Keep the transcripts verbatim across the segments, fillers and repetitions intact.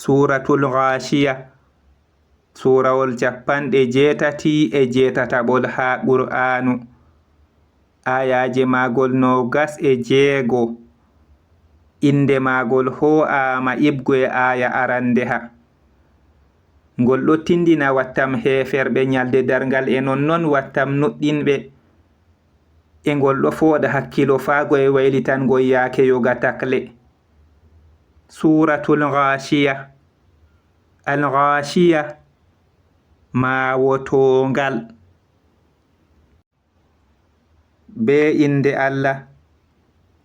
Suuratul Gaashiya, suurawol cappanɗe jeetati e jeetataɓol haa Qur'aanu. Aayaaje maagol noogas e jeego. Innde maagol hoo'aama iɓgo e aaya arandeha. Ngol ɗo tinndina wattam heeferɓe nyalde darngal e nonnon wattam nuɗɗinɓe. E ngol ɗo fooɗa hakkilo faago e waylitango yaake yoga takle. Suuratul Gaashiya. Al Gaashiya, maawotoongal. Bee innde Allah,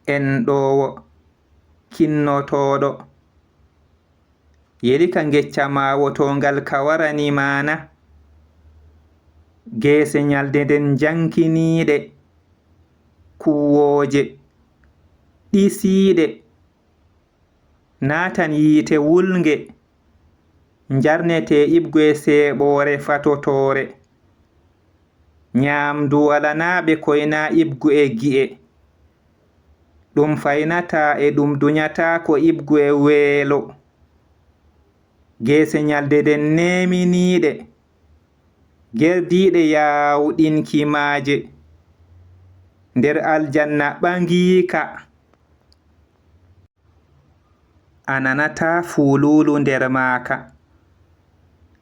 enɗoowo, kinnotooɗo. Yelika ngecca maawotoongal ka warani maana. Geese nyalde nden njankiniiɗe, kuwooje, ɗisiiɗe. Naatan yiite wulnge, njarnetee iɓgo e seeɓoore fatotoore. Nyaamdu alanaa ɓe koynaa iɓgo e gi'e. Ɗum faynataa e ɗum dunyataako iɓgo e weelo. Geese nyalde ɗen neeminiiɗe, gerdiiɗe yaawɗinki maaje. Nder aljanna ɓangiika. A nanataa fuuluulu nder maaka.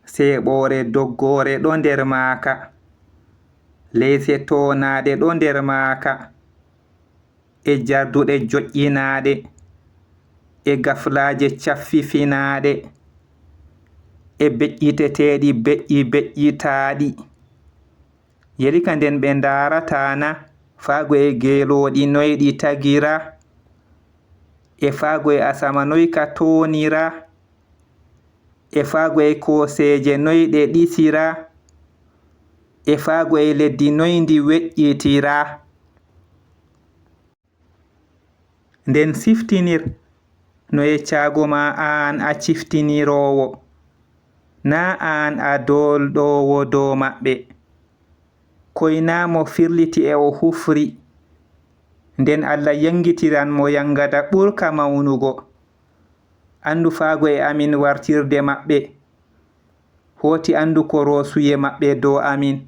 Seeɓoore doggoore ɗo nder maaka. Leese toonaaɗe ɗo nder maaka. E jarduɗe joƴƴinaaɗe. E gaflaaje caffifinaaɗe. E beƴƴiteteeɗi beƴƴi beƴƴitaaɗi. Yelika nden ɓe ndaarataa na faago e geelooɗi noy ɗi tagiraa, e faago e asama noy ka tooniraa, e faago e kooseeje noy ɗe ɗisiraa, e faago e leddi noy ndi weƴƴitiraa. Nden siftinir no yeccaago ma aan a ciftiniroowo, naa aan a doolɗoowo dow maɓɓe. Koynaa mo firliti e o hufri, nden Allah yangitiran mo yangada ɓurka mawnugo. Anndu faago e amin wartirde maɓɓe, hooti anndu ko roosuye maɓɓe dow amin.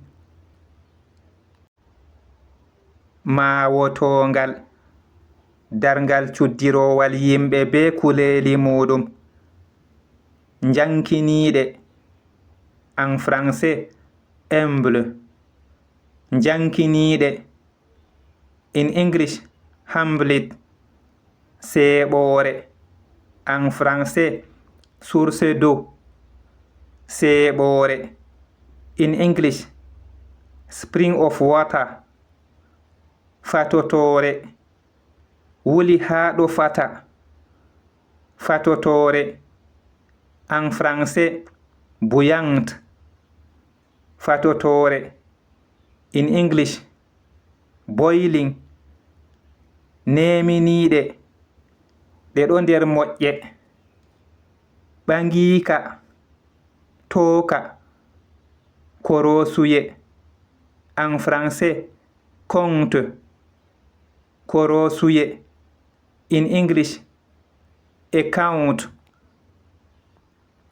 Maawotoongal, darngal cuddiroowal yimɓe bee kuleeli muuɗum. Njankiniiɗe, en français, humble. Njankiniiɗe, in English, humblet. Seeɓoore, en français, source d'eau. Seeɓoore, in English, spring of water. Fatotoore, wuli haa ɗo fata. Fatotoore, en français, bouillante. Fatotoore, in English, boiling. Neeminiiɗe, ɗe ɗo nder moƴƴe. Ɓangiika, tooka. Koroosuye, en français, conte. Koroosuye, in English, account.